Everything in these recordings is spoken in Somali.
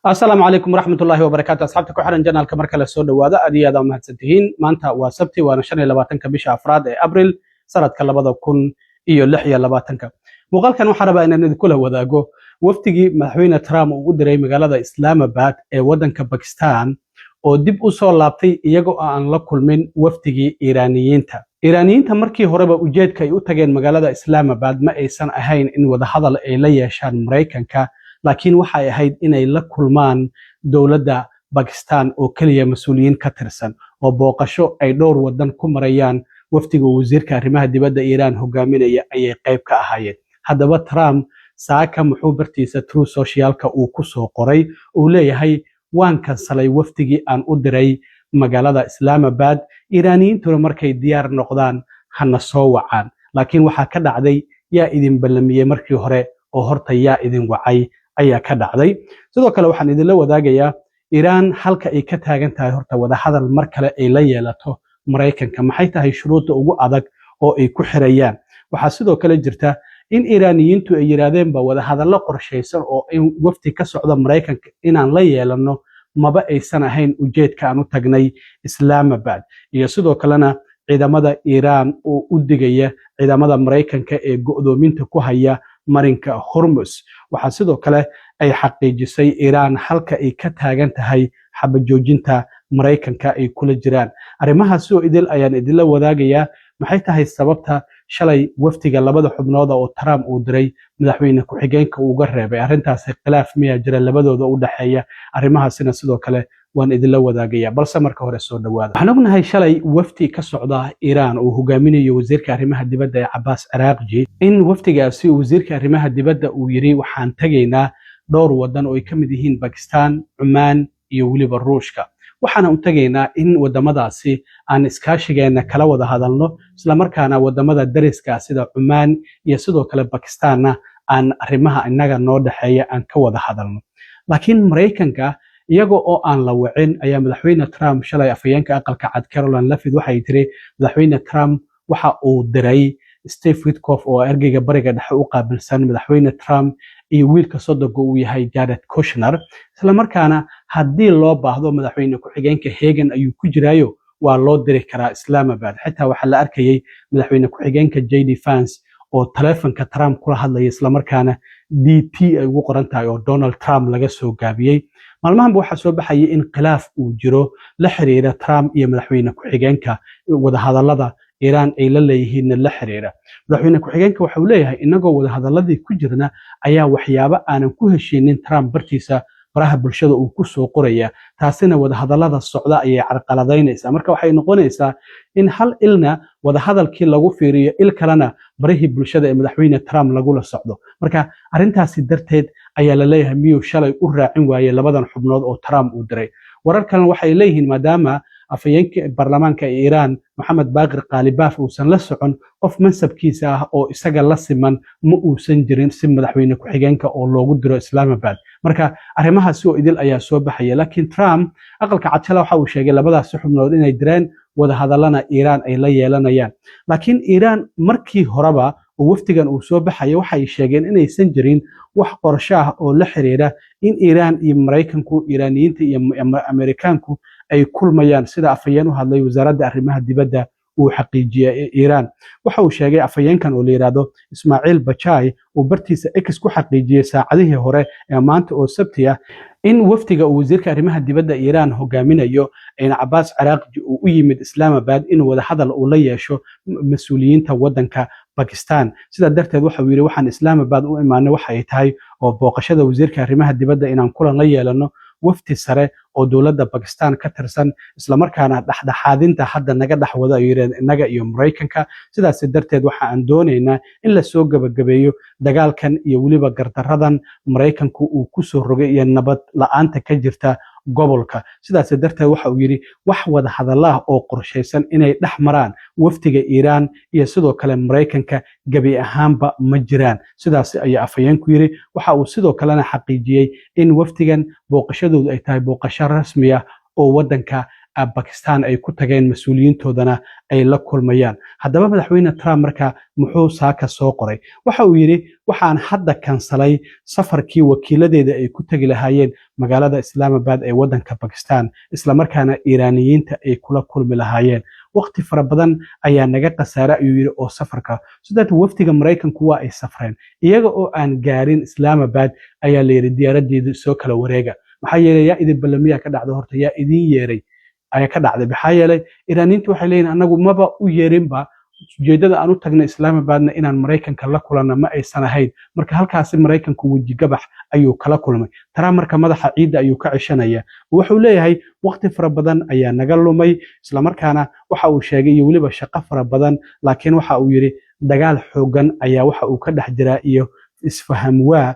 Asalaamu calaykum waraxmatullaahi wabarakaatu. Asxaabta ku xiran channelka, mar kale soo dhowaada. Aad iyo aad aa mahadsantihiin. Maanta waa Sabti, waana 25-ka bisha afraad ee Abril, sanadka 2026-ka. Muuqaalkan waxaan rabaa inaan idinkula wadaago wafdigii Madaxweyne Trump uu u diray magaalada Islamabad ee waddanka Bakistan oo dib u soo laabtay iyagoo aan la kulmin wafdigii Iiraaniyiinta. Iiraaniyiinta markii horeba ujeedka ay u tageen magaalada Islamabad ma aysan ahayn in wadahadal ay la yeeshaan Maraykanka, laakiin waxay ahayd inay la kulmaan dowladda Bakistan oo keliya, mas-uuliyiin ka tirsan oo booqasho ay dhowr waddan ku marayaan wafdiga uu wasiirka arrimaha dibadda Iiraan hogaaminaya ayay qayb ka ahaayeen. Haddaba, Trump saaka muxuu bartiisa Truth Socialka uu ku soo qoray uu leeyahay waan kansalay wafdigii aan u diray magaalada Islamabad, Iiraaniyiintuna markay diyaar noqdaan hana soo wacaan? Laakiin waxaa ka dhacday "yaa idin ballamiyey markii hore oo horta yaa idin wacay" ayaa ka dhacday. Sidoo kale waxaan idinla wadaagayaa Iiraan halka ay ka taagan tahay horta wadahadal mar kale ay la yeelato Maraykanka, maxay tahay shuruudda ugu adag oo ay ku xirayaan? Waxaa sidoo kale jirta in Iiraaniyiintu ay yidhaahdeenba wadahadallo qorshaysan oo in wafdi ka socda Maraykanka inaan la yeelanno maba aysan ahayn ujeedka aan u tagnay Islamabad. Iyo sidoo kalena ciidamada Iiraan oo u digaya ciidamada Maraykanka ee go'doominta ku haya marinka Hormus. Waxaa sidoo kale ay xaqiijisay Iiraan halka ay ka taagan tahay xabajoojinta Maraykanka ay kula jiraan. Arrimahaasi oo idil ayaan idinla wadaagayaa. Maxay tahay sababta shalay wafdiga labada xubnooda oo Trump uu diray madaxweyne ku-xigeenka uga reebay arrintaasi? Khilaaf miyaa jira labadooda u dhexeeya? Arrimahaasina sidoo kale waan idinla wadaagaya, balse marka hore soo dhawaada. Waxaan ognahay shalay wafdi ka socda Iiraan uu hogaaminayo wasiirka arrimaha dibadda ee Cabaas Ciraaqji in wafdigaasi wasiirka arrimaha dibadda uu yidhi waxaan tegaynaa dhowr wadan oo ay ka mid yihiin Bakistan, Cumaan iyo weliba Ruushka, waxaana u tegaynaa in wadamadaasi aan iskaashigeena kala wada hadalno, islamarkaana wadamada dariska sida Cumaan iyo sidoo kale Bakistanna aan arrimaha innaga noo dhexeeya aan ka wada hadalno. Laakiin Maraykanka iyaga oo aan la wicin ayaa Madaxweyne Trump shalay, afhayeenka Aqalka Cad Karoline Leavitt waxay tiri Madaxweyne Trump waxa uu diray Steve Witkoff oo ergeyga Bariga Dhexe u qaabilsan Madaxweyne Trump iyo wiilka sodoga uu yahay, Jared Kushner, islamarkaana haddii loo baahdo madaxweyne ku-xigeenka hegan ayuu ku jiraayo, waa loo diri karaa Islamabad. Xitaa waxaa la arkayay madaxweyne ku-xigeenka JD Vance oo taleefonka Trump kula hadlaya, islamarkaana DT ay ugu qoran tahay oo Donald Trump laga soo gaabiyey. Maalmahanba waxaa soo baxayay in khilaaf uu jiro la xiriira Trump iyo madaxweyne ku-xigeenka, wadahadallada Iiraan ay la leeyihiinna la xiriira. Madaxweyne ku-xigeenka waxa uu leeyahay inagoo wadahadaladii ku jirna ayaa waxyaabo aanan ku heshiinin Trump bartiisa baraha bulshada uu ku soo qoraya, taasina wadahadallada socda ayay carqaladaynaysaa. Marka waxay noqonaysaa in hal ilna wadahadalkii lagu fiiriyo, il kalena barihii bulshada ee Madaxweyne Trump lagula socdo. Marka arrintaasi darteed ayaa la leeyahay miyuu shalay u raacin waayey labadan xubnood oo Trump uu diray? Warar kalena waxay leeyihiin maadaama afhayeenka baarlamaanka ee Iiraan Moxamed Baaqir Qaalibaaf uusan la socon, qof mansabkiisa ah oo isaga la siman ma uusan jirin si madaxweyne ku-xigeenka oo loogu diro Islamabad. Marka arrimahaasi oo idil ayaa soo baxaya. Laakiin Trump, Aqalka Cad shala waxa uu sheegay labadaasi xubnood inay direen, wadahadallana Iiraan ay la yeelanayaan. Laakiin Iiraan markii horeba oo wafdigan uu soo baxaya waxay sheegeen inaysan jirin wax qorsho ah oo la xiriira in Iiraan iyo Maraykanku, Iiraaniyiinta iyo Ameerikaanku ay kulmayaan. Sida afhayeen u hadlay wasaaradda arrimaha dibadda uu xaqiijiyey Iiraan, waxa uu sheegay afhayeenkan oo la yidhaahdo Ismaaciil Bajai uu bartiisa X ku xaqiijiyey saacadihii hore ee maanta oo Sabti ah in wafdiga uu wasiirka arrimaha dibadda Iiraan hogaaminayo ayna Cabaas Ciraaqji uu u yimid Islamabad inuu wadahadal uu la yeesho mas-uuliyiinta waddanka Bakistan. Sidaa darteed waxa uu yidhi waxaan Islamabad u imaanay waxa ay tahay oo booqashada wasiirka arrimaha dibadda inaan kulan la yeelano wafdi sare oo dowladda Bakistan ka tirsan, islamarkaana dhexdhexaadinta hadda naga dhex wada, ayuu yidhi, innaga iyo Maraykanka. Sidaas darteed waxa aan doonaynaa in lasoo gebagabeeyo dagaalkan iyo weliba gardaradan Maraykanku uu ku soo rogay iyo nabad la-aanta ka jirta gobolka. Sidaas darteed waxa uu yidhi wax wada hadallah oo qorshaysan inay dhex maraan wafdiga Iiraan iyo sidoo kale Maraykanka gebi ahaanba ma jiraan. Sidaas ayaa afhayeenku yidhi. Waxa uu sidoo kalena xaqiijiyey in wafdigan booqashadoodu ay tahay booqasho rasmi ah oo waddanka Bakistan ay ku tageen, mas-uuliyiintoodana ay la kulmayaan. Haddaba Madaxweyne Trump marka muxuu saaka soo qoray? Waxa uu yidhi: "Waxaan hadda kansalay safarkii wakiiladeeda ay ku tegi lahaayeen magaalada Islaamabad ee waddanka Bakistan, islamarkaana Iiraaniyiinta ay kula kulmi lahaayeen. Waqti fara badan ayaa naga khasaare," ayuu yidhi, "oo safarka sidaat wafdiga Maraykanku waa ay safreen. Iyaga oo aan gaarin Islaamabad ayaa la yidhi diyaaradeedu soo kala wareega. Maxaa yeelay, yaa idin ballamiyaa ka dhacda horta, yaa idin yeeray ayaa ka dhacday. Maxaa yeelay, Iiraaniyiintu waxay leeyihin annagu maba u yeerinba. Ujeeddada aan u tagnay Islaamabadna inaan Maraykanka la kulanna ma aysan ahayn." Marka halkaasi Maraykanku wejigabax ayuu kala kulmay Trump. Marka madaxa ciidda ayuu ka ceshanaya. Wuxuu leeyahay waqti fara badan ayaa naga lumay, islamarkaana waxa uu sheegay iyo weliba shaqo fara badan. Laakiin waxa uu yidhi dagaal xoogan ayaa waxa uu ka dhex jiraa iyo isfahamwaa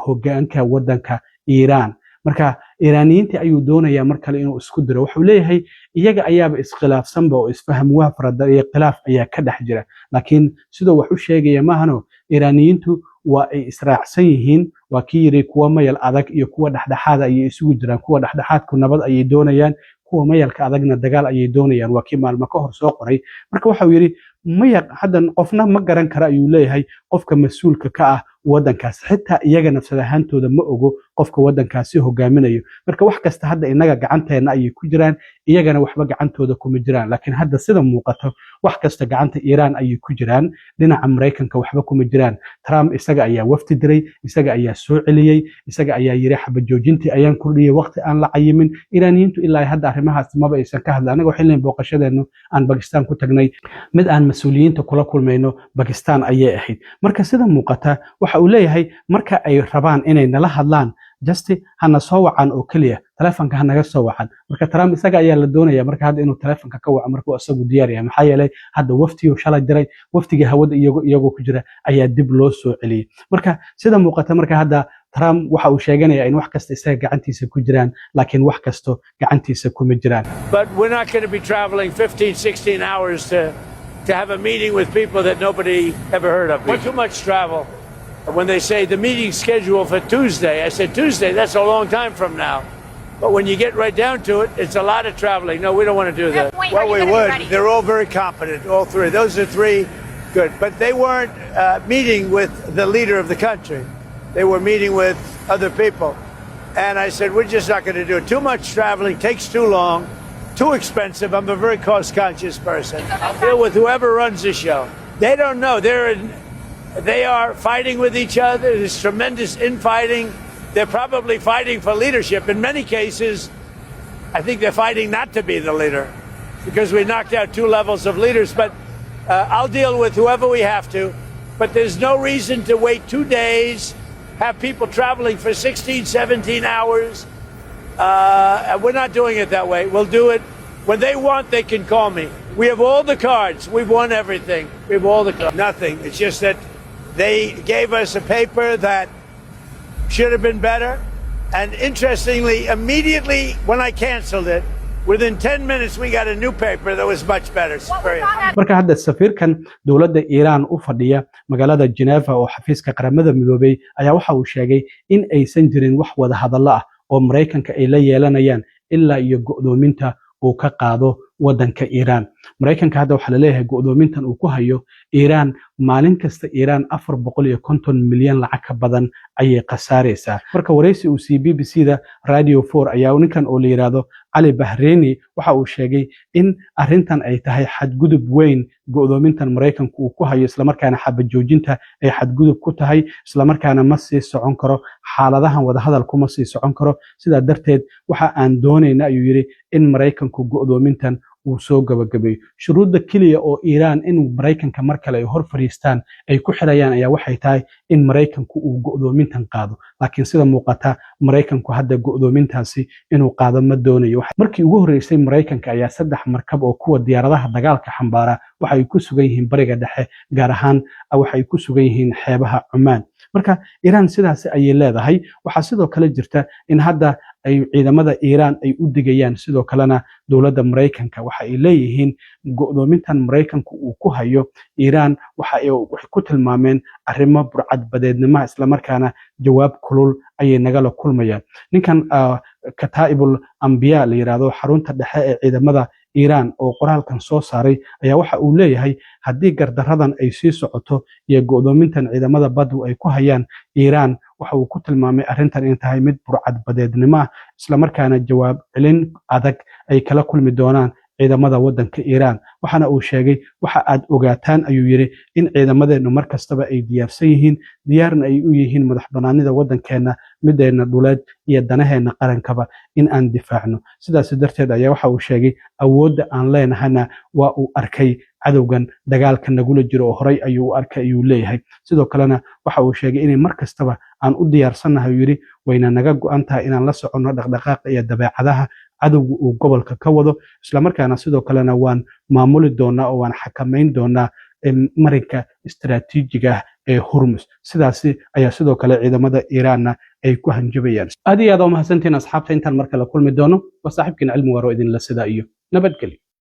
hogaanka waddanka Iiraan. Marka Iiraaniyiintii ayuu doonayaa mar kale inuu isku diro. Wuxuu leeyahay iyaga ayaaba iskhilaafsanba oo isfahamwaa farada iyo khilaaf ayaa ka dhex jira. Laakiin sidoo wax u sheegaya maahano, Iiraaniyiintu waa ay israacsan yihiin. Waa kii yidhi kuwa mayal adag iyo kuwa dhexdhexaada ayay isugu jiraan. Kuwa dhexdhexaadku nabad ayay doonayaan, kuwa mayalka adagna dagaal ayay doonayaan. Waa kii maalmo ka hor soo qoray. Marka waxau yidhi maya, haddan qofna ma garan kara, ayuu leeyahay, qofka mas-uulka ka ah waddankaas. Xitaa iyaga nafsad ahaantooda ma ogo qofka waddankaasi hogaaminayo. Marka wax kasta hadda innaga gacanteenna ayay ku jiraan, iyagana waxba gacantooda kuma jiraan. Laakiin hadda sida muuqato wax kasta gacanta Iiraan ayay ku jiraan, dhinaca Maraykanka waxba kuma jiraan. Trump isaga ayaa wafdi diray, isaga ayaa soo celiyey, isaga ayaa yiri xabad joojintii ayaan kordhiyey waqti aan la cayimin. Iiraaniyiintu ilaa hadda arrimahaas maba aysan ka hadla. Anaga waxay leeyihin booqashadeennu aan Bakistan ku tagnay mid aan mas-uuliyiinta kula kulmayno Bakistan ayay ahayd. Marka sida muuqata waxa uu leeyahay marka ay rabaan inay nala hadlaan, just hana soo wacan oo keliya, taleefonka ha naga soo wacan. Marka Trump isaga ayaa la doonaya marka hadda inuu taleefonka ka waco markuu isagu diyaar yahay. Maxaa yeelay, hadda waftigii shalay diray, waftigii hawada iyagoo ku jira ayaa dib loo soo celiyey. Marka sida muuqata marka hadda Trump waxa uu sheeganaya in wax kasta isaga gacantiisa ku jiraan, laakiin wax kasto gacantiisa kuma jiraan. But we're not going to be traveling 15, 16 hours to have a meeting with people that nobody ever heard of. Too much travel. When they say the meeting's scheduled for Tuesday, I said, "Tuesday, that's a long time from now." But when you get right down to it, it's a lot of traveling. No, we don't want to do that. Point, Well, are you we gonna be would. Ready? They're all very competent, all three. Those are three good. But they weren't meeting with the leader of the country. They were meeting with other people. And I said, "We're just not going to do it. Too much traveling, takes too long, too expensive." I'm a very cost conscious person. I'll deal with whoever runs the show. They don't know. They are fighting with each other. There's tremendous infighting. They're probably fighting for leadership. In many cases, I think they're fighting not to be the leader because we knocked out two levels of leaders. But I'll deal with whoever we have to. But there's no reason to wait 2 days, have people traveling for 16, 17 hours. We're not doing it that way. We'll do it when they want. They can call me. We have all the cards. We've won everything. We have all the cards. Nothing. It's just that they gave us a paper that should have been better. And interestingly, immediately when I canceled it, within 10 minutes, we got a new paper that was much better. It's What was very- on that Marka hadda safiirkan dowladda Iiraan u fadhiya magaalada Geneva oo xafiiska Qaramada Midoobay ayaa waxa uu sheegay in aysan jirin wax wada hadallo ah oo Maraykanka ay la yeelanayaan ilaa iyo go'doominta uu ka qaado waddanka Iiraan. Maraykanka hadda waxaa laleeyahay go'doomintan uu ku hayo Iiraan, maalin kasta Iiraan 450 milyan lacag ka badan ayay khasaaraysaa. Marka waraysi uu siiyey BBC da Radio 4 ayaa ninkan oo la yidhaahdo Cali Bahreini waxa uu sheegay in arrintan ay tahay xadgudub weyn, go'doomintan Maraykanku uu ku hayo, islamarkaana xabad joojinta ay xadgudub ku tahay, islamarkaana ma sii socon karo xaaladahan, wadahadal kuma sii socon karo. Sidaa darteed waxa aan doonayna, ayuu yidhi, in Maraykanku go'doomintan uu soo gabagabeeyo. Shuruudda keliya oo Iiraan in Maraykanka mar kale ay hor fadhiistaan ay ku xirayaan ayaa waxay tahay in Maraykanku uu go'doomintan qaado. Laakiin sida muuqata Maraykanku hadda go'doomintaasi inuu qaado ma doonayo. Markii ugu horreysay Maraykanka ayaa saddex markab oo kuwa diyaaradaha dagaalka xambaara waxa ay ku sugan yihiin Bariga Dhexe, gaar ahaan waxay ku sugan yihiin xeebaha Cumaan. Marka Iiraan sidaasi ayay leedahay. Waxaa sidoo kale jirta in hadda Ay ciidamada Iiraan ay u digayaan, sidoo kalena dowladda Maraykanka waxa ay leeyihiin go'doomintan Maraykanku uu ku hayo Iiraan waxa ay waxay ku tilmaameen arrimo burcadbadeednimo, islamarkaana jawaab kulul ayay nagala kulmayaan. Ninkan Kataa'ibul Ambiya la yidhaahdo, xarunta dhexe ee ciidamada Iiraan oo qoraalkan soo saaray, ayaa waxa uu leeyahay haddii gardaradan ay sii socoto iyo go'doomintan ciidamada baddu ay ku hayaan Iiraan, waxa uu ku tilmaamay arrintan in tahay mid burcadbadeednimo ah, islamarkaana jawaab celin adag ay kala kulmi doonaan ciidamada waddanka Iiraan. Waxaana uu sheegay, "Waxa aad ogaataan," ayuu yidhi, "in ciidamadeennu mar kastaba ay diyaarsan yihiin, diyaarna ay u yihiin madax banaanida waddankeenna, mideenna dhuleed iyo danaheenna qarankaba in aan difaacno." Sidaas darteed ayaa waxa uu sheegay awoodda aan leenahana waa uu arkay cadowgan dagaalka nagula jiro oo horay ayuu u arkay, ayuu leeyahay. Sidoo kalena waxa uu sheegay inay mar kastaba aan u diyaarsannahay, uu yidhi, wayna naga go'an tahay inaan la soconno dhaqdhaqaaqa iyo dabeecadaha cadowga uu gobolka ka wado, islamarkaana sidoo kalena waan maamuli doonaa oo waan xakamayn doonaa marinka istaraatiijiga ah ee Hormus. Sidaasi ayaa sidoo kale ciidamada Iiraanna ay ku hanjabayaan. Aad iyo aad aa umahadsantihiin, asxaabta. Intaan mar kale kulmi doono, waa saaxiibkiin Cilmi Waaro, idinla sidaa iyo nabadgelyo.